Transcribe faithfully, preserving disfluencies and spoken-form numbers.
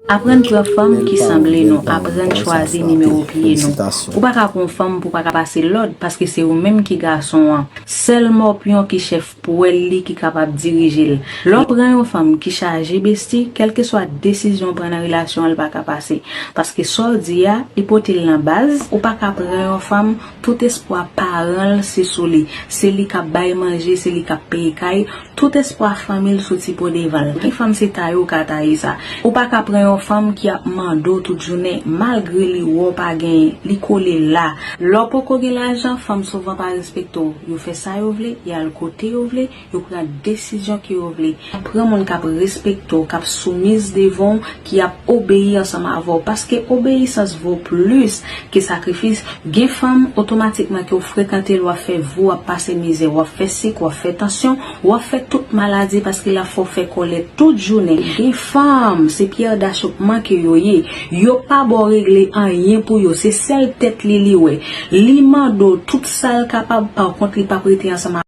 Aprann pran fanm ki sanble nou, aprann chwazi nimewo pye nou. Ou pa ka pran yon fanm pou pa ka pase lòd, paske se ou menm ki gason an. Sèl mòpyon ki chèf pwèl li ki kapab dirije l. Lè w pran yon fanm ki chaje besti, kèlkeswa desizyon w pran nan relasyon an, l pa ka pase. Paske sa w di a, li pote l nan baz, ou pa ka pran yon fanm, tout espwa paran l se sou li. Se li k ap bay manje, se li k ap peye kay, tout espwa fanmi l soti po devan l. Gen fanm se taye w ka taye sa. Ou pa ka pran yon fanm ki ap mande w tout jounen, malgre li wè w pa genyen, li kole la. Lè w poko gen lajan, fanm souvan pa respekte w. Yo fè sa yo vle, y al kote yo vle, yo pran desizyon ke yo vle. Pran moun k ap respekte w, k ap soumiz devan w, ki ap obeyi ansanm avè w. Paske obeyisans vo plis ke sakrifis. Gen fanm, otomatikman ke w frekante l, w ap fè vo, w ap pase mizè, w ap fè sik, w ap fè tansyon, w ap fè tout maladi paske l ap fè w fè kòlèt tout jounen. Gen fanm, se pyè dachopman ke yo ye. Yo pa ba w regle anyen pou yo, se sèl tèt li li wè. Li mande w tout sa l kapab, pa kont li p ap rete ansanm